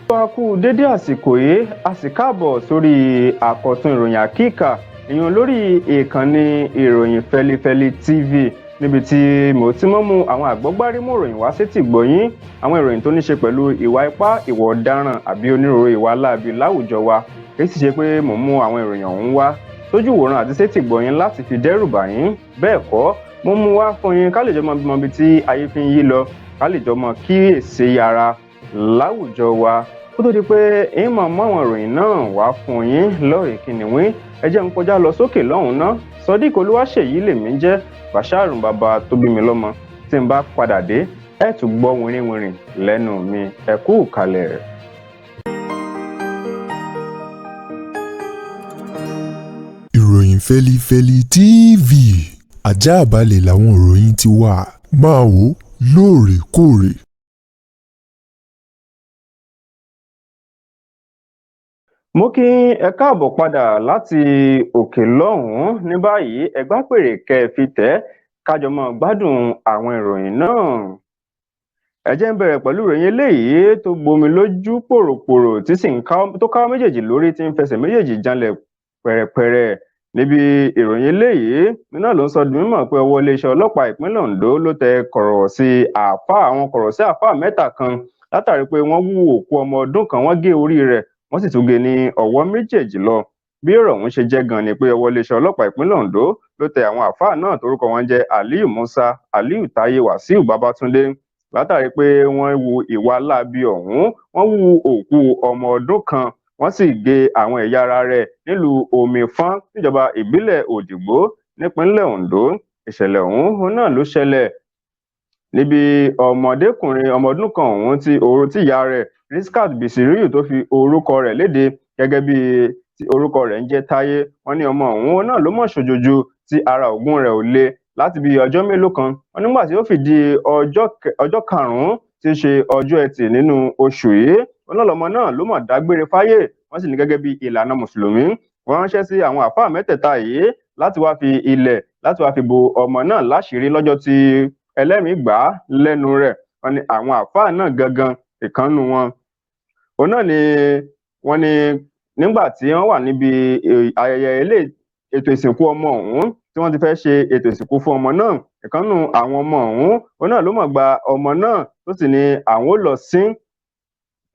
A kú dédé àsìkò yìí, a sì káàbọ̀ sórí àkọ́tún ìròyìn àkíkà ìyún lórí ìkànnì Ìròyìn Fẹlifẹli TV, níbi tí mo ti mọ́ mú àwọn àgbọ́gbárímù ìròyìn wá sétí gbọ̀nyín, àwọn ìròyìn tó ní ṣe pẹ̀lú ìwà ipá, ìwà ọ̀daràn àbí onírúurú ìwà láabi láwùjọ wa. Kì í sì ṣe pé mò ń mú àwọn ìròyìn ọ̀hún wá sójú ìwòran àti sétí gbọ̀nyín láti fi dẹ́rù bà yín. Bẹ́ẹ̀ kọ́, mo mú wá fún yín ká lè jọ mọ ibi tí ayé fi ń yí lọ, ká lè jọ mọ kíyèsí ara láwùjọ wa. Kó tó di pé ń máa mú àwọn ìròyìn náà wá fún yín lọ́rẹ̀ẹ́ kìnìún, ẹ jẹ́ ń kọjá lọ sókè lọ́hùn-ún ná. Sodiq Olúwaṣèyí lèmi ń jẹ́, Bàṣáàrùn bàbá tó bí mi lọ́mọ. Tí n bá padà dé, ẹ tún gbọ́ wìrìwìrì lẹ́nu mi. Ẹ kú ìkàlẹ̀. Ìròyìn Fẹlifẹli TV, ajáàbalẹ̀ làwọn ìròyìn ti wà, máa wò lóòrèkóòrè. Mo kí ẹ káàbọ̀ padà láti òkè lọ́hùn-ún. Ní báyìí, ẹ gbá pèrè kẹ́ ẹ fi tẹ̀ kájọ máa gbádùn àwọn ìròyìn náà. Ẹ jẹ́ ń bẹ̀rẹ̀ pẹ̀lú ìròyìn eléyìí tó gbomi lójú pòròpòrò, tí sì ń tó káwọ́ méjèèjì lórí, tí ń fẹsẹ̀ méjèèjì janlẹ̀ pẹ̀rẹ̀pẹ̀rẹ̀. Níbi ìròyìn eléyìí náà ló ń sọ di mímọ̀ pé ọwọ́ iléeṣẹ́ ọlọ́pàá ìpínlẹ̀ Ondo ló tẹ kọ̀rọ̀ sí àáfàá àwọn kọ̀rọ̀ sí àáfàá mẹ́ta kan látàrí pé wọ́n wú òkú ọmọ ọdún kan, wọ́n gé orí rẹ̀, wọ́n sì tún gé ní ọwọ́ méjèèjì lọ. Bí ọ̀rọ̀ ọ̀hún ṣe jẹ́ gan ni pé ọwọ́ iléeṣẹ́ ọlọ́pàá ìpínlẹ̀ Ondo ló tẹ àwọn àáfàá náà torúkọ wọn jẹ́ Aliyu Musa, Aliyu Taye, Wàsíù Babatunde, látàrí pé wọ́n hu ìwà láabi ọ̀hún. Wọ́n wú òkú ọmọ ọdún kan, wọ́n sì gé àwọn ẹ̀yà ara rẹ̀ nílùú Omifán níjọba ìbílẹ̀ Òdìgbò nípínlẹ̀ Ondo. Ìṣẹ̀lẹ̀ ọ̀hún náà ló ṣẹlẹ̀ níbi ọmọdékùnrin ọmọ ọdún kan ọ̀hún tí oró tí ìyá rẹ̀ Riskat Bisiriyu tó fi orúkọ rẹ̀ léde gẹ́gẹ́ bí orúkọ rẹ̀ ń jẹ́ Táyé. Wọ́n ní ọmọ ọ̀hún náà ló mọ̀ ṣòjòjò tí ara ògùn rẹ̀ ò le láti bí ọjọ́ mélòó kan. Wọ́n nígbà tí ó fi di ọjọ́ karùn-ún tí í ṣe ọjọ́ Ẹtì nínú oṣù yìí, ọlọ́lọ́mọ náà ló mọ̀ dágbére fáyé. Wọ́n sì ní gẹ́gẹ́ bí ìlànà mùsùlùmí, wọ́n ránṣẹ́ sí àwọn àfáà mẹ́tẹ̀ẹ̀ta yìí láti wá fi ilẹ̀ láti wá fi bo ọmọ náà láṣìírí lọ́jọ́ tí ẹlẹ́mìí gbà á lẹ́nu rẹ̀. Wọ́n ní àwọn àfáà náà gangan, ìkànnù wọn òun náà ni wọ́n ní nígbà tí wọ́n wà níbi ayẹyẹ ilé ètò ìsìnkú ọmọ ọ̀hún tí wọ́n ti fẹ́ ṣe ètò ìsìnkú fún ọmọ náà, ìkànnù àwọn ọmọ ọ̀hún òun náà ló mọ̀ gba ọmọ náà, tó sì ní àwọn ó lọ sin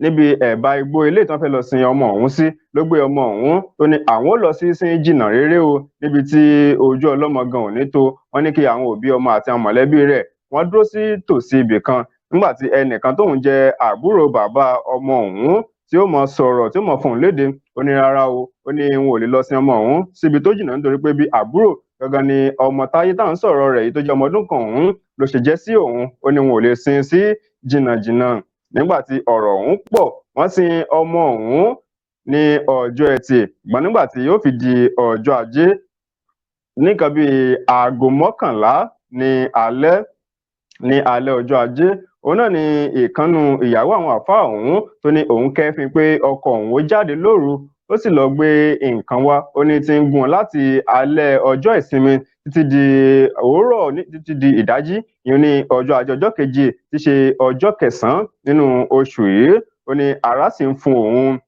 níbi ẹ̀bá igbó ilé tí wọ́n fẹ́ lọ sin ọmọ ọ̀hún sí. Ló gbé ọmọ ọ̀hún tó ní àwọn ó lọ sí sin jìnnà réré o, níbi tí ojú ọlọ́mọ gan ò ní tó. Wọ́n ní kí àwọn òbí ọmọ àti àwọn mọ̀lẹ́bí rẹ̀ wọ́n dúró sí tòsí ibì kan, nígbà tí ẹnìkan tóun jẹ́ àbúrò bàbá ọmọ ọ̀hún tí ó mọ sọ̀rọ̀ tí ó mọ fún un léde. Ó ní rárá o, ó ní wọn ò lè lọ sin ọmọ ọ̀hún síbi tó jìnnà, nítorí pé bí àbúrò gangan ni ọmọ Táyé tá à ń sọ̀rọ̀ rẹ̀ yìí tó jẹ́ ọmọ ọdún kan ọ̀hún ló ṣe jẹ́ sí òun. Ó ní wọn ò lè sin sí jìnnàjìnnà. Nígbà tí ọ̀rọ̀ ọ̀hún pọ̀, wọ́n sin ọmọ ọ̀hún ní ọjọ́ Ẹtì, ṣùgbọ́n nígbà tí yóò fi di ọjọ́ Ajé nìkan bíi aago 11 ní alẹ́, ní alẹ́ ọjọ́ Ajé òun náà ni ìkànnù ìyàwó àwọn àfáà ọ̀hún tó ní òun kẹ́fín pé ọkọ òun ó jáde lóru, ó sì lọ gbé nǹkan wá. Ó ní ti ń gún láti alẹ́ ọjọ́ ìsinmi títí di òwúrọ̀, títí di ìdájí, ìyẹn ní ọjọ́ Ajé ọjọ́ kejì tí ṣe ọjọ́ kẹsànán nínú oṣù yìí. Ó ní ara sì ń fún òun.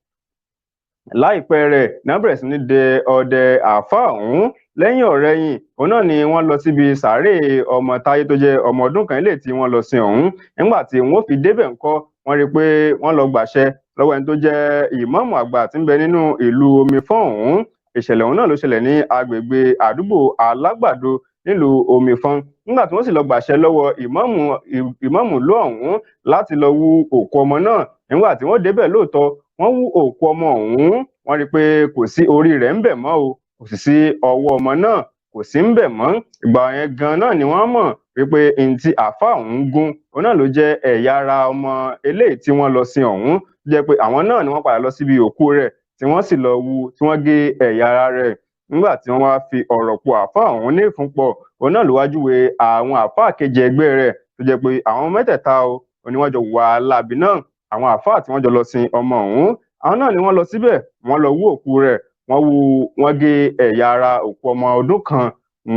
Láìpẹ́ rẹ̀ náà bẹ̀rẹ̀ sí ní dẹ ọdẹ àáfàá ọ̀hún. Lẹ́yìn ọ̀rẹyìn òun náà ni wọ́n lọ síbi sàárè ọmọ Táyé tó jẹ́ ọmọ ọdún kan ilé tí wọ́n lọ sin ọ̀hún. Nígbà tí wọ́n fi débẹ̀ ńkọ́, wọ́n rí i pé wọ́n lọ gbàṣẹ lọ́wọ́ ẹni tó jẹ́ ìmáàmù àgbà tí ń bẹ nínú ìlú Omifọ́n ọ̀hún. Ìṣẹ̀lẹ̀ ọ̀hún náà ló ṣẹlẹ̀ ní agbègbè àdúgbò Alágbàdo nílùú Omifọ́n. Nígbà tí wọ́n sì lọ gbàṣẹ lọ́wọ́ ìmáàmù ìlú ọ̀hún láti lọ wú òkú ọmọ náà, nígbà tí wọ́n débẹ̀ lóòótọ́ wọ́n wú òkú ọmọ ọ̀hún, wọ́n rí i pé kò sí orí rẹ̀ ń bẹ̀ mọ́ o, kò sì sí ọwọ́ ọmọ náà, kò sí ń bẹ̀ mọ́. Ìgbà yẹn gan náà ni wọ́n mọ̀ wípé n tí àáfàá ọ̀hún gún òun náà ló jẹ́ ẹ̀yà ara ọmọ eléyìí tí wọ́n lọ sin ọ̀hún. Jẹ́ pé àwọn náà ni wọ́n padà lọ síbi òkú rẹ̀ tí wọ́n sì lọ wú, tí wọ́n gé ẹ̀yà ara rẹ̀. Nígbà tí wọ́n wá fi ọ̀rọ̀ po àáfàá ọ̀hún ní ìfúnpọ̀, òun náà ló wá júwe àwọn àáfàá kejì ẹgbẹ́ rẹ̀ tó jẹ́ pé àwọn mẹ́tẹ̀ẹ̀ta o ni wọ́n jọ wà láabi náà. Àwọn àáfàá tí wọ́n jọ lọ sin ọmọ ọ̀hún, àwọn náà ni wọ́n lọ síbẹ̀, wọ́n lọ wú òkú rẹ̀, wọ́n wú, wọ́n gé ẹ̀yà ara òkú ọmọ ọdún kan,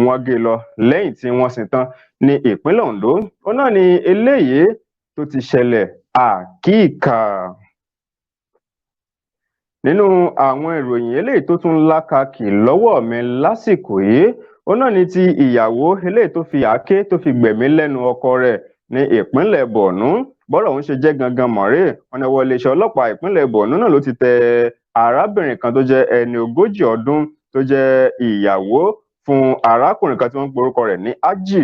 wọ́n gé lọ lẹ́yìn tí wọ́n sin tán ní ìpínlẹ̀ Ondo. Òun náà ni eléyìí tó ti ṣẹlẹ̀ àkíkà. Nínú àwọn ìròyìn eléyìí tó tún lákàkì lọ́wọ́ mi lásìkò yìí, òun náà ni ti ìyàwó eléyìí tó fi àáké tó fi gbẹ̀mí lẹ́nu ọkọ rẹ̀ ní ìpínlẹ̀ Borno. Bọ́rọ̀ ọ̀hún ṣe jẹ́ gangan mọ̀rẹ́, wọn ní ọwọ́ iléeṣẹ́ ọlọ́pàá ìpínlẹ̀ Borno náà ló ti tẹ arábìnrin kan tó jẹ́ ẹni 40 ọdún tó jẹ́ ìyàwó fún arákùnrin kan tí wọ́n ń porúkọ rẹ̀ ní Aji.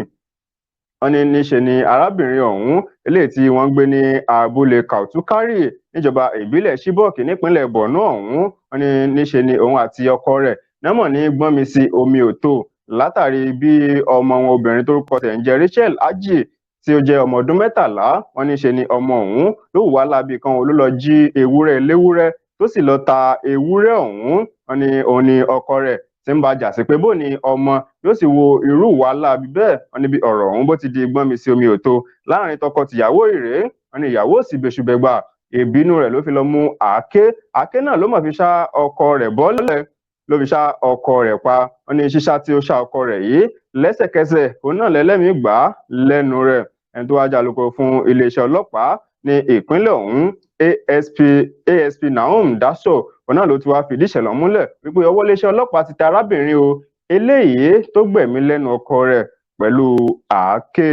Wọ́n ní níṣe ni arábìnrin ọ̀hún eléyìí tí wọ́n ń gbé ní abúlé Kautukari níjọba ìbílẹ̀ Chibok nípínlẹ̀ Borno ọ̀hún. Wọ́n ní níṣe ni òun àti ọkọ rẹ̀ náà ní gbọ́nmi sí omi òtó látàrí bí ọmọ wọn obìnrin tórúkọ tẹ̀ ń jẹ́ Rachel Aji tí ó jẹ́ ọmọ ọdún 13. Wọ́n ní ṣe ni ọmọ ọ̀hún ló hùwà láabi kan, ló lọ jí ewúrẹ́ eléwúrẹ́ tó sì lọ ta ewúrẹ́ ọ̀hún. Wọ́n ní òun ni ọkọ rẹ̀ tí ń bá jà sí pé bó ni ọmọ yóò sì wo irú ìwà láabi bẹ́ẹ̀. Wọ́n ní bí ọ̀rọ̀ ọ̀hún bó ti di gbọ́nmi sí omi òtó láàrin tọkọ-tìyàwó ìrèé. Wọ́n ní ìyàwó sì bẹ̀ṣùbẹ̀gbà, ìbínú rẹ̀ ló fi lọ mú àáké. Àáké náà ló mọ̀ fi ṣá ọkọ rẹ̀ bọ́lẹ̀, ló fi ṣá ọkọ rẹ̀ pa. Wọ́n ní ṣíṣá tí ó ṣá ọkọ rẹ̀ yìí, lẹ́sẹ̀kẹsẹ̀ òun náà lẹ́lẹ́mìí gbà á lẹ́nu rẹ̀. Ẹni tó wá jalùkọ fún iléeṣẹ́ ọlọ́pàá ní ìpínlẹ̀ ọ̀hún, ASP ASP Nahum Daso, òun náà ló ti wá fìdí ìṣẹ̀lẹ̀ ọ̀hún múlẹ̀ wípé ọwọ́ iléeṣẹ́ ọlọ́pàá ti tẹ arábìnrin o eléyìí tó gbẹ̀mí lẹ́nu ọkọ rẹ̀ pẹ̀lú àáké.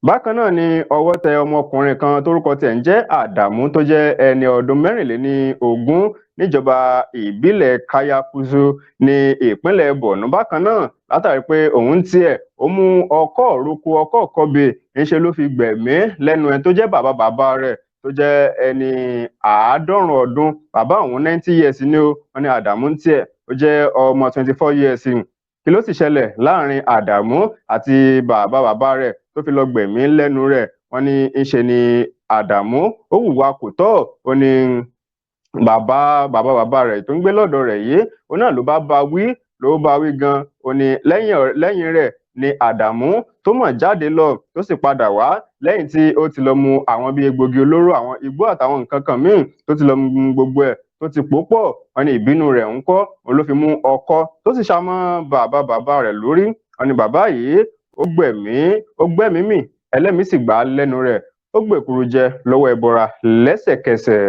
Bákan náà ni ọwọ́ tẹ ọmọkùnrin kan tórúkọ tiẹ̀ ń jẹ́ Àdàmú tó jẹ́ ẹni ọdún 24 níjọba ìbílẹ̀ Kayakuzu ní ìpínlẹ̀ Borno bákan náà, látàrí pé òun tiẹ̀ ó mú ọkọ́ òroko ọkọ́ kọbè, ńṣe ló fi gbẹ̀mí lẹ́nu ẹni tó jẹ́ bàbá bàbá rẹ̀ tó jẹ́ ẹni 90 ọdún. Bàbá òun 90 years ni ó. Wọ́n ní Àdàmú tiẹ̀ ó jẹ́ ọmọ 24 years. Kí ló sì ṣẹlẹ̀ láàrin Àdàmú àti bàbá bàbá rẹ̀ tó fi lọ gbẹ̀mí lẹ́nu rẹ̀? Wọ́n ní ńṣe ni Àdàmú ó hùwà kò tọ́. Ó ní bàbá bàbá bàbá rẹ̀ tó ń gbé lọ́dọ̀ rẹ̀ yìí, òun náà ló bá bá wí, ló bá wí gan. Ó ní lẹ́yìn rẹ̀ ni Àdàmú tó mọ̀ jáde lọ, tó sì padà wá lẹ́yìn tí ó ti lọ mu àwọn bíi egbògi olóró, àwọn igbó àtàwọn nǹkan kan míì, tó ti lọ mu gbogbo ẹ̀ tó ti pò pọ̀. Wọ́n ní ìbínú rẹ̀ ń kọ́ òun ló fi mú ọkọ́ tó sì ṣamọ́ bàbá bàbá rẹ̀ lórí. Wọ́n ní bàbá yìí ó gbẹ̀mí, ó gbẹ́mìí mì, ẹlẹ́mìí sì gbà á lẹ́nu rẹ̀, ó gbèkúrú jẹ lọ́wọ́ ẹbọra lẹ́sẹ̀kẹsẹ̀.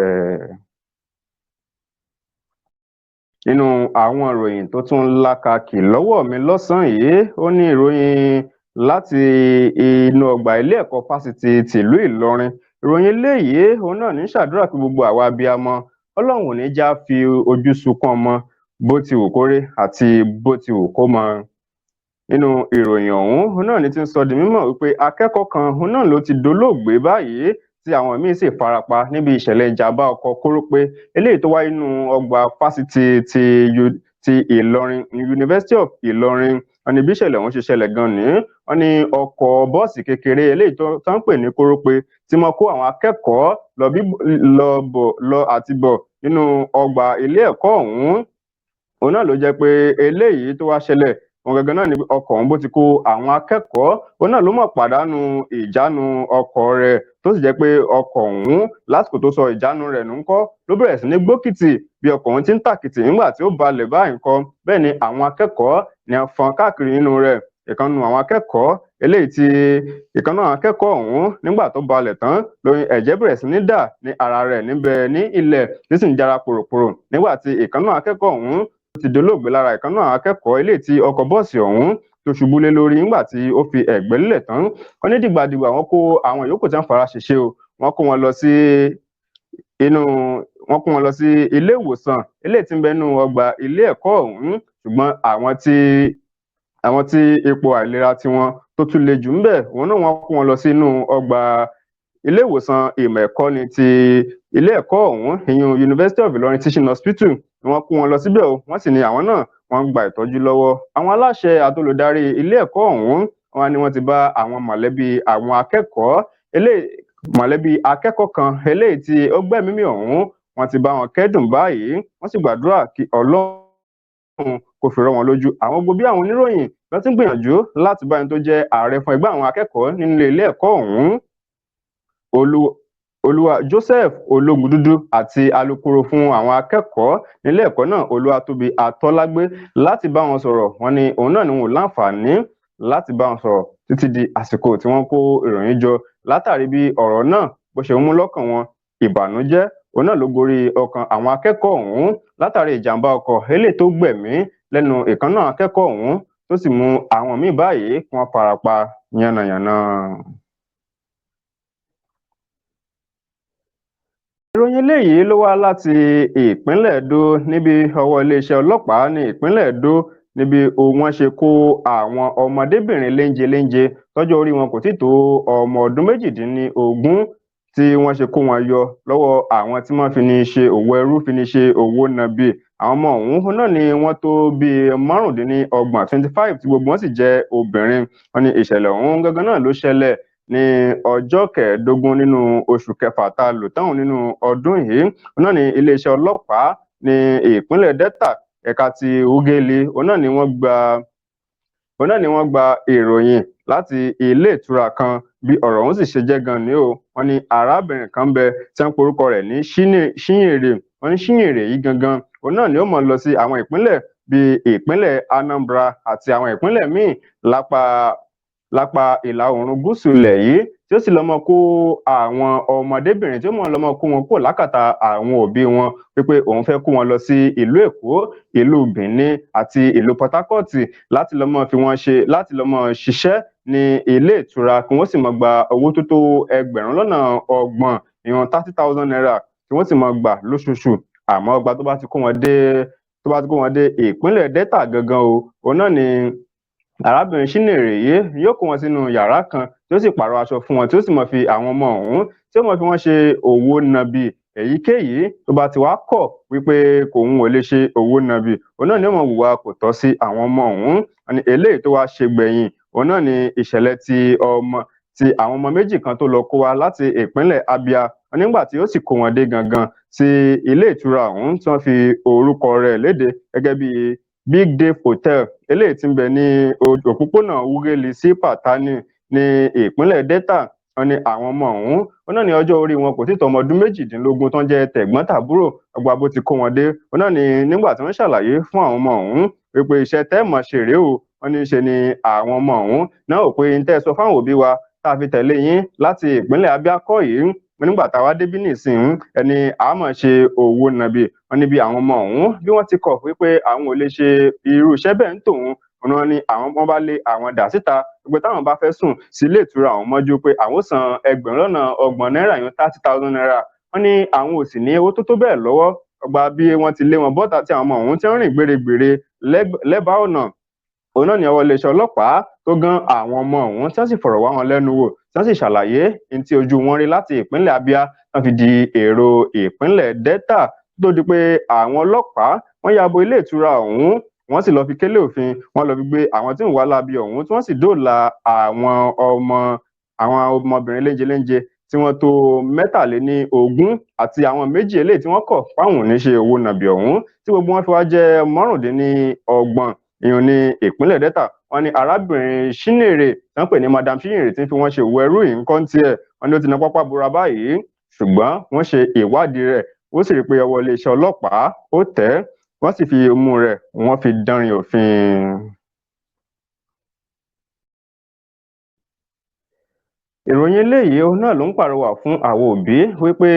Nínú àwọn ìròyìn tó tún lákàkì lọ́wọ́ mi lọ́sàn-án yìí, ó ní ìròyìn láti inú ọgbà ilé ẹ̀kọ́ fásitì tìlú Ìlọrin. Ìròyìn eléyìí òun náà ní ṣàdúrà pé gbogbo àwa abiyamọ, Ọlọ́run ò ní já fi ojú sunkún ọmọ bó ti wù kó rí àti bó ti wù kó mọ. Nínú ìròyìn ọ̀hún, òun náà ní ti ń sọ di mímọ̀ wípé akẹ́kọ̀ọ́ kan òun náà ló ti dolóògbé báyìí, tí àwọn míín sì farapa níbi ìṣẹ̀lẹ̀ ìjàmbá ọkọ̀ kórópè eléyìí tó wáyé nínú ọgbà fásitì ti Ìlọrin, University of Ìlọrin. Wọ́n ní bí ìṣẹ̀lẹ̀ ọ̀hún ṣe ṣẹlẹ̀ gan ni, wọ́n ní ọkọ̀ bọ́ọ̀sì kékeré eléyìí tó ń pè ní kórópè tí wọ́n kó àwọn akẹ́kọ̀ọ́ lọ bí lọ bọ̀ lọ àti bọ̀ nínú ọgbà ilé ẹ̀kọ́ ọ̀hún, òun náà ló jẹ́ pé eléyìí tó wá ṣẹlẹ̀ òun gangan náà ni ọkọ̀ ọ̀hún bó ti kó àwọn akẹ́kọ̀ọ́, òun náà ló mọ̀ pàdánù ìjánu ọkọ̀ rẹ̀, tó sì jẹ́ pé ọkọ̀ ọ̀hún lásìkò tó sọ ìjánu rẹ̀ nù ńkọ́ ló bẹ̀rẹ̀ sí ní gbókìtì bí ọkọ̀ ọ̀hún ti ń tàkìtì nígbà tí ó balẹ̀ báyìí ńkọ́. Bẹ́ẹ̀ ni àwọn akẹ́kọ̀ọ́ ni a fọn káàkiri nínú rẹ̀. Ìkànnù àwọn akẹ́kọ̀ọ́ eléyìí tí ìkànnù àwọn akẹ́kọ̀ọ́ ọ̀hún nígbà tó balẹ̀ tán lóyún ẹ̀jẹ̀ bẹ̀rẹ̀ sí ní dà ní ara rẹ̀ níbẹ̀ ní ilẹ̀ tí sì ń jara pòròpòrò, nígbà tí ìkànnù akẹ́kọ̀ọ́ ọ̀hún ti dolóògbé lára ìkànnù àwọn akẹ́kọ̀ọ́ eléyìí tí ọkọ̀ bọ́ọ̀sì ọ̀hún tó ṣubú lé lórí nígbà tí ó fi ẹ̀gbẹ́ lélẹ̀ tán. Wọ́n ní dìgbàdìgbà wọ́n kó àwọn yòókù tí wọ́n fara ṣèṣe o, wọ́n kó wọn lọ sí inú wọ́n kó wọn lọ sí ilé ìwòsàn eléyìí tí ń bẹ nínú ọgbà ilé ẹ̀kọ́ ọ̀hún, ṣùgbọ́n àwọn tí ipò àìlera tiwọn tó tún le jù ńbẹ̀, òun náà wọ́n kó wọn lọ sínú ọgbà ilé ìwòsàn ìmọ̀ ẹ̀kọ́ ní ti ilé ẹ̀kọ́ ọ̀hún, ìyún University of Ilorin Teaching Hospital ni wọ́n kó wọn lọ síbẹ̀ o. Wọ́n sì ní àwọn náà wọ́n ń gba ìtọ́jú lọ́wọ́. Àwọn aláṣẹ àtolùdarí ilé ẹ̀kọ́ ọ̀hún wọn ni wọ́n ti bá àwọn mọ̀lẹ́bí àwọn akẹ́kọ̀ọ́ eléyìí, mọ̀lẹ́bí akẹ́kọ̀ọ́ kan eléyìí tí ó gbẹ́mìí mì ọ̀hún, wọ́n ti bá wọn kẹ́dùn báyìí. Wọ́n sì gbàdúrà kí Ọlọ́run kó fi rọ́ wọn lójú. Àwọn gbogbo bí àwọn oníròyìn ló ti ń gbìyànjú láti bá ẹni tó jẹ́ ààrẹ fún ẹgbẹ́ àwọn akẹ́kọ̀ọ́ nínú ilé ẹ̀kọ́ ọ̀hún, Olúwa Joseph Ológundúdú, àti alukoro fún àwọn akẹ́kọ̀ọ́ nílé ẹ̀kọ́ náà, Olúwatóbi Atọ́lágbé, láti bá wọn sọ̀rọ̀. Wọ́n ní òun náà ni wọn ò láǹfààní láti bá wọn sọ̀rọ̀ títí di àsìkò tí wọ́n kó ìròyìn jọ, látàrí bí ọ̀rọ̀ náà bó ṣe ń mú lọ́kàn wọn. Ìbànújẹ́ òun náà ló gorí ọkàn àwọn akẹ́kọ̀ọ́ ọ̀hún látàrí ìjàmbá ọkọ̀ eléyìí tó gbẹ̀mí lẹ́nu ìkan náà akẹ́kọ̀ọ́ ọ̀hún, tó sì mú àwọn míì báyìí kí wọ́n farapa yánnayànna. Ìròyìn eléyìí ló wá láti ìpínlẹ̀ Edo, níbi ọwọ́ iléeṣẹ́ ọlọ́pàá ní ìpínlẹ̀ Edo, níbi wọ́n ṣe kó àwọn ọmọdébìnrin léńjelénje tọ́jọ́ orí wọn kò tí tó ọmọ ọdún 18, tí wọ́n ṣe kó wọn yọ lọ́wọ́ àwọn tí wọ́n fi ní ṣe òwò ẹrú, fi ní ṣe òwò nàbì. Àwọn ọmọ ọ̀hún náà ni wọ́n tó bíi 25, 25, tí gbogbo wọn sì jẹ́ obìnrin. Wọ́n ní ìṣẹ̀lẹ̀ ọ̀hún gangan náà ló ṣẹlẹ̀ ní ọjọ́ 15 nínú oṣù kẹfà tá a lò táwọn nínú ọdún yìí. Náà ní iléeṣẹ́ ọlọ́pàá ní ìpínlẹ̀ Delta, ẹ̀ka ti Ughelli, òun náà ni wọ́n gba ìròyìn láti ilé ìtura kan. Bí ọ̀rọ̀ ọ̀hún sì ṣe jẹ́ gan ni o, wọ́n ní arábìnrin kan bẹ tí wọ́n porúkọ rẹ̀ ní Ṣíyìnrè. Wọ́n ní Ṣíyìnrè yìí gangan òun náà ni ó mọ̀ lọ sí àwọn ìpínlẹ̀ bíi ìpínlẹ̀ Anambra àti àwọn ìpínlẹ̀ míì lápá ìlà oòrùn gúúsù ilẹ̀ yìí, tí ó sì lọ́mọ kó àwọn ọmọdébìnrin, tí ó mọ̀ lọ́mọ kó wọn kó lákàtà àwọn òbí wọn, wípé òun fẹ́ kó wọn lọ sí ìlú Èkó, ìlú Benin àti ìlú Port Harcourt láti lọ́mọ fi wọ́n ṣe, láti lọ́mọ ṣiṣẹ́ ní ilé ìtura, kí wọ́n sì mọ̀ gba owó tó tó 30,000, ìwọ̀n 30,000 naira, tí wọ́n sì mọ̀ gbà lóṣooṣù. Àmọ́ ọgbà tó bá ti kó wọn dé ìpínlẹ̀ Delta gangan o, òun náà ni arábìnrin Ṣíyìnrè yìí yóò kó wọn sínú yàrá kan, tí ó sì pààrọ̀ aṣọ fún wọn, tí ó sì mọ̀ fi àwọn ọmọ ọ̀hún, tí ó mọ̀ fi wọ́n ṣe òwò nàbì. Èyíkéyìí tó bá ti wá kọ̀ wípé kòun ò lè ṣe òwò nàbì, òun náà ni ó mọ̀ hùwà kò tọ́ sí àwọn ọmọ ọ̀hún. Eléyìí tó wá ṣe gbẹ̀yìn òun náà ni ìṣẹ̀lẹ̀ ti ọmọ ti àwọn ọmọ méjì kan tó lọ kó wa láti ìpínlẹ̀ Abia, nígbà tí ó sì kó wọn dé gangan sí ilé ìtura ọ̀hún tí wọ́n fi orúkọ rẹ̀ léde gẹ́gẹ́ bí Big Dave Hotel, eléyìí tí ń bẹ ní òpópónà Ughelli sí Patani ní ìpínlẹ̀ Delta. Wọ́n ní àwọn ọmọ ọ̀hún wọn náà ní ọjọ́ orí wọn kò tí tó ọmọ ọdún 18 tó ń jẹ́ tẹ̀gbọ́n tàbúrò. Ọgbà bó ti kó wọn dé, wọn náà ní nígbà tí wọ́n ṣàlàyé fún àwọn ọmọ ọ̀hún wípé iṣẹ́ tẹ́ mọ̀ ṣe rèé o, wọ́n ní ṣe ni àwọn ọmọ ọ̀hún náà ò pé ń tẹ́ sọ fáwọn òbí wa tá a fi tẹ̀lé yín láti ìpínlẹ̀ Abia kọ́ yìí, nígbà tá a wá débí nísìnyí ẹni a máa ṣe òwò nàbì. Wọ́n ní bí àwọn ọmọ ọ̀hún bí wọ́n ti kọ̀ wípé àwọn ò lè ṣe irú iṣẹ́ bẹ́ẹ̀ ń tòun, wọn ní àwọn wọn bá lé àwọn dà síta, pé táwọn bá fẹ́ sùn sí ilé ìtura àwọn mọ́jú pé àwọn san 30,000 náírà, yún 30,000 naira. Wọ́n ní àwọn ò sì ní owó tó tó bẹ́ẹ̀ lọ́wọ́. Ọgbà bí wọ́n ti lé wọn bọ́ta tí àwọn ọmọ ọ̀hún ti ń rìn gbèrègbèrè lẹ́bàá ọ̀nà, òun náà ní ọwọ́ iléeṣẹ́ ọlọ́pàá tó gan àwọn ọmọ ọ̀hún, tí wọ́n sì fọ̀rọ̀ wá wọn lẹ́nu wò, tí wọ́n sì ṣàlàyé ní tí ojú wọn rí láti ìpínlẹ̀ Abia wọ́n fi di èrò ìpínlẹ̀ Delta, tó di pé àwọn ọlọ́pàá wọ́n ya bo ilé ìtura ọ̀hún, wọ́n sì lọ fi kélé òfin, wọ́n lọ fi gbé àwọn tí ń wá láabi ọ̀hún, tí wọ́n sì dóòlà àwọn ọmọbìnrin léńjeléńje tí wọ́n tó 23 àti àwọn méjì eléyìí tí wọ́n kọ̀ fáwọn ò ní ṣe owó nàbì ọ̀hún, tí gbogbo wọn fi wá jẹ́ 25 ìyún ní ìpínlẹ̀ Delta. Wọ́n ní arábìnrin Ṣíyìnrè tí wọ́n pè ní Madam Ṣíyìnrè tí ń fi wọ́n ṣe òwò ẹrú yìí ń kọ́ ń tiẹ̀, wọ́n ní ó ti na pápá bora báyìí, ṣùgbọ́n wọ́n ṣe ìwádìí rẹ̀, ó sì rí i pé ọwọ́ iléeṣẹ́ ọlọ́pàá ó tẹ̀, wọ́n sì fi imú rẹ̀ wọ́n fi dánrin òfin. Ìròyìn eléyìí òun náà ló ń pàrọwà fún àwọn òbí wípé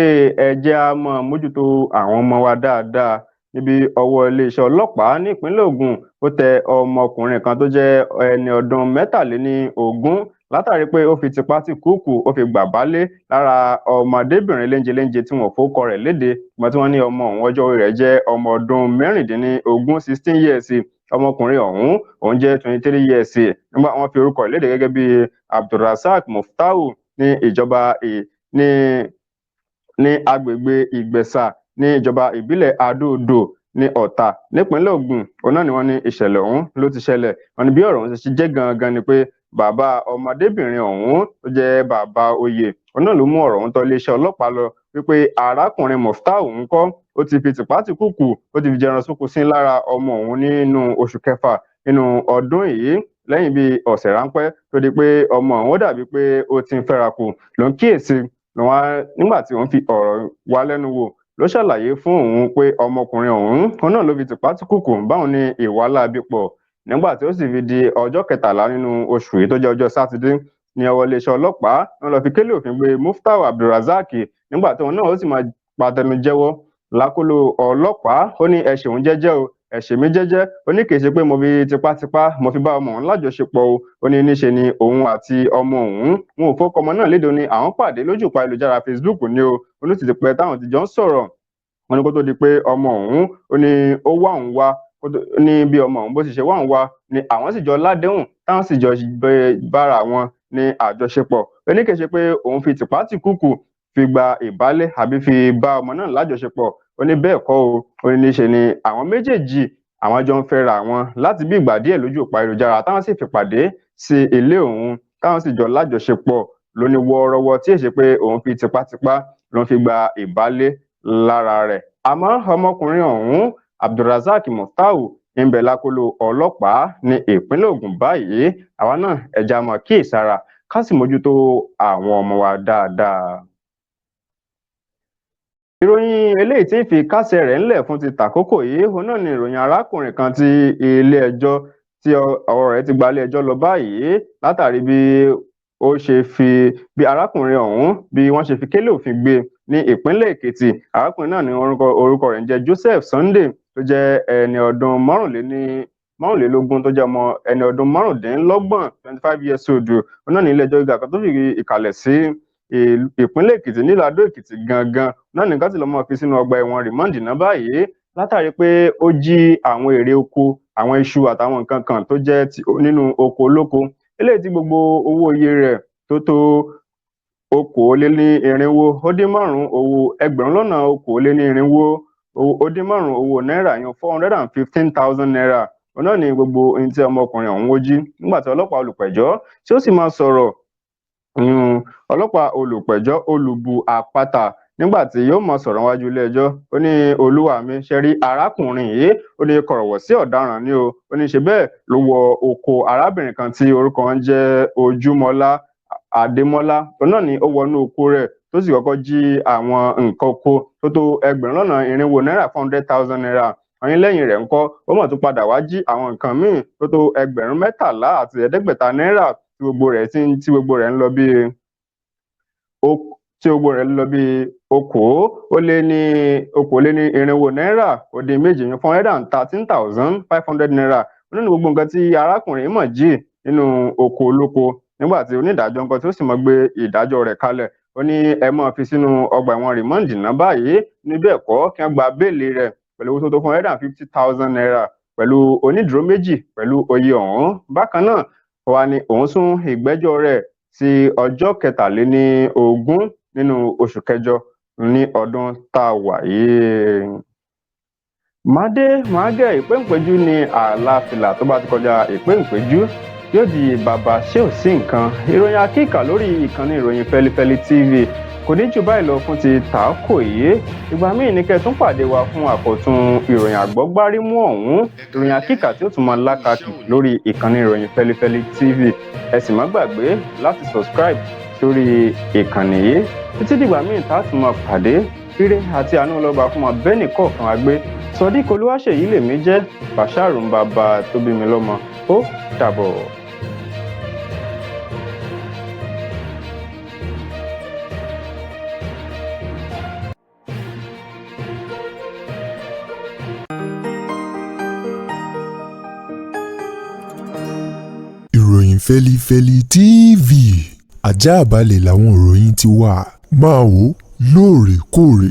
ẹ jẹ́ á máa mójútó àwọn ọmọ wa dáadáa. Níbi ọwọ́ iléeṣẹ́ ọlọ́pàá ní ìpínlẹ̀ Ògùn ó tẹ ọmọkùnrin kan tó jẹ́ ẹni ọdún 23 látàrí pé ó fi tipátìkúùkù ó fi gbà bálé lára ọmọdébìnrin léńjeléńje tí wọn ò fowókọ rẹ̀ léde, ìgbà tí wọ́n ní ọmọ ọ̀hún ọjọ́ orí rẹ̀ jẹ́ ọmọ ọdún 16, 16 years. Ọmọkùnrin ọ̀hún òun jẹ́ 23 years. Nígbà wọ́n fi orúkọ rẹ̀ léde gẹ́gẹ́ bí Abdulrasaq Muftau ní ìjọba ní agbègbè Ìgbẹ̀sà ní ìjọba ìbílẹ̀ Adó-Odò ní Ọ̀tà nípínlẹ̀ Ògùn. Òun náà ni wọ́n ní ìṣẹ̀lẹ̀ ọ̀hún ló ti ṣẹlẹ̀. Wọ́n ní bí ọ̀rọ̀ ọ̀hún ṣe jẹ́ gangan ni pé bàbá ọmọdébìnrin ọ̀hún tó jẹ́ bàbá oyè, òun náà ló mú ọ̀rọ̀ ọ̀hún tọ̀ iléeṣẹ́ ọlọ́pàá lọ wípé arákùnrin Muftau ńkọ́ ó ti fi tìpátìkúùkù ó ti fi jẹran súnkù sí lára ọmọ òun nínú oṣù kẹfà nínú ọdún yìí, lẹ́yìn bíi ọ̀sẹ̀ ráńpẹ́ tó di pé ọmọ òun ó dàbí pé ó ti ń fẹ́ra kù ló ń kíyèsí nígbà tí òun fi ọ̀rọ̀ wá lẹ́nu wò ló ṣàlàyé fún òun pé ọmọkùnrin ọ̀hún òun náà ló fi tìpátìkúùkù báwọn ní ìwà láabi pọ̀. Nígbà tí ó sì fi di ọjọ́ kẹtàlá nínú oṣù yìí tó jẹ́ ọjọ́ sátidé, Ní ọwọ́ iléeṣẹ́ ọlọ́pàá wọn lọ fi kélé òfin gbé Muftau Abdulrasaq nígbà tóun náà ó sì máa patẹnu jẹ́wọ́ lákọlò ọlọ́pàá. Ó ní ẹ ṣeun jẹ́jẹ́ o, ẹ ṣe mí jẹ́jẹ́. Ó ní kì í ṣe pé mo fi tipátipá mo fi bá ọmọ òun lájọṣepọ̀ o. Ó ní níṣe ni òun àti ọmọ òun, wọn ò fọkọ ọmọ náà léde. Ó ní àwọn pàdé lójú ìpa ayélujára Facebook ni o. Ó ní sì ti pẹ́ táwọn ti jọ ń sọ̀rọ̀. Wọn ní kó tó di pé ọmọ òun, ó ní ó wá òun wá ní bí ọmọ òun bó ti ṣe wá òun wá ni àwọn sì jọ ládéhùn, táwọn sì jọ bára wọn ní àjọṣepọ̀. Ó ní kì í ṣe pé òun fi tìpátìkúùkù fi gba ìbálé àbí fi bá ọmọ náà lájọṣepọ̀. Ó ní bẹ́ẹ̀ kọ́ o. Ó ní níṣe ni àwọn méjèèjì àwọn jọ ń fẹ́ra wọn láti bí ìgbà díẹ̀ lójú òpó ayélujára, táwọn sì fi pàdé sí ilé òun, táwọn sì jọ lájọṣepọ̀ lóní wọ́ọ́rọ́wọ́, tí èsì pé òun fi tipátipá ló ń fi gba ìbálé lára rẹ̀. Àmọ́ ọmọkùnrin ọ̀hún, Abdulrasaq Muftau, ń bẹ lákọlò ọlọ́pàá ní ìpínlẹ̀ Ògùn báyìí. Àwa náà, ẹja mọ̀ kíyèsára, ká sì mójútó àwọn ọmọ wa dáadáa. Ìròyìn eléyìí tí ń fi kásẹ̀ rẹ̀ ńlẹ̀ fún ti tàkókò yìí, òun náà ni ìròyìn arákùnrin kan tí ilé-ẹjọ́ tí ọ̀rọ̀ rẹ̀ ti gba ilé-ẹjọ́ lọ báyìí, látàrí bí ó ṣe fi bí arákùnrin ọ̀hún bí wọ́n ṣe fi kélé òfin gbé ní ìpínlẹ̀ Èkìtì. Arákùnrin náà ní orúkọ rẹ̀ ń jẹ́ Joseph Sunday, tó jẹ́ ẹni ọdún 25, tó jẹ́ ọmọ ẹni ọdún 25, 25 years old. Òun náà ní ilé-ẹjọ́ gíga kan tó fi ìkàlẹ̀ sí ìpínlẹ̀ Èkìtì, nílùú Adó Èkìtì gangan náà, nìkan tí lọ́mọ fi sínú ọgbà ẹ̀wọ̀n remand náà báyìí, látàrí pé ó jí àwọn èrè oko, àwọn iṣu àtàwọn nǹkan kan tó jẹ́ nínú oko olóko, eléyìí tí gbogbo owó iye rẹ̀ tó tó 5,245 owó 4,245 owó náírà yan, ₦415,000. Òun náà ní gbogbo ohun tí ọmọkùnrin ọ̀hún ó jí. Nígbà tí ọlọ́pàá olùpẹ̀jọ́ tí ó sì máa sọ̀rọ̀, ọlọ́pàá olùpẹ̀jọ́ Olùbù Àpáta, nígbà tí yóò mọ sọ̀rọ̀ wájú ilé-ẹjọ́, ó ní, "Olúwa mi, ṣe rí arákùnrin yìí?" Ó ní kọ̀rọ̀wọ̀ sí ọ̀daràn ni o. Ó ní ṣe bẹ́ẹ̀ ló wọ oko arábìnrin kan tí orúkọ wọn jẹ́ Ojúmọ́lá Adémọ́lá. Òun náà ni ó wọnú oko rẹ̀ tó sì kọ́kọ́ jí àwọn nǹkan oko tó tó 400,000 náírà, ₦400,000. Wọ́n ní lẹ́yìn rẹ̀ ńkọ́, ó mọ̀ tún padà wá jí àwọn nǹkan míì tó tó 13,500 náírà, tí gbogbo rẹ̀ ń lọ bí 4,244 náírà, ₦413,500 nínú gbogbo nǹkan tí arákùnrin mọ̀ jí nínú oko olóko. Nígbà tí onídàájọ́ nǹkan tí ó sì mọ̀ gbé ìdájọ́ rẹ̀ kalẹ̀, ó ní ẹ máa fi sínú ọgbà ẹ̀wọ̀n remand náà báyìí, níbẹ̀ kọ́ kí wọ́n gba béèlì rẹ̀ pẹ̀lú owó tó tó ₦450,000 pẹ̀lú onídùúró méjì pẹ̀lú oyè ọ̀hún. Bákan náà wà ní òun sún ìgbẹ́jọ́ rẹ̀ sí ọjọ́ 23 nínú oṣù kẹjọ ní ọdún tá a wà yìí. Màdé màgẹ ìpéǹpéjú ní ààlà fìlà, tó bá ti kọjá ìpéǹpéjú yóò di bàbá ṣé ò sí nǹkan. Ìròyìn akíkà lórí ìkànnì Ìròyìn Fẹlifẹli TV kò ní jù báyìí lọ fún ti tàákò yìí. Ìgbà míì ní kẹ́ tún pàdé wa fún àkọ́tún ìròyìn àgbọ́gbárímú ọ̀hún, ìròyìn akíkà tí ó tún máa lákàkì lórí ìkànnì Ìròyìn Fẹlifẹli TV. Ẹ sì má gbàgbé láti subscribe sórí ìkànnì yìí. Títí dìgbà míì tá a tún máa pàdé, ire àti àánú ọlọ́ba fún wa bẹ́ẹ̀ nìkọ̀ọ̀kan wa gbé. Sodiq Olúwaṣèyí lèmi jẹ́, Bàṣàrù ń bàbá tó bí mi lọ́mọ. Ó dàbọ̀. Ìròyìn Fẹ́lifẹ́li TV, ajáàbalẹ̀ làwọn ìròyìn ti wà. Máa wò lóòrèkóòrè.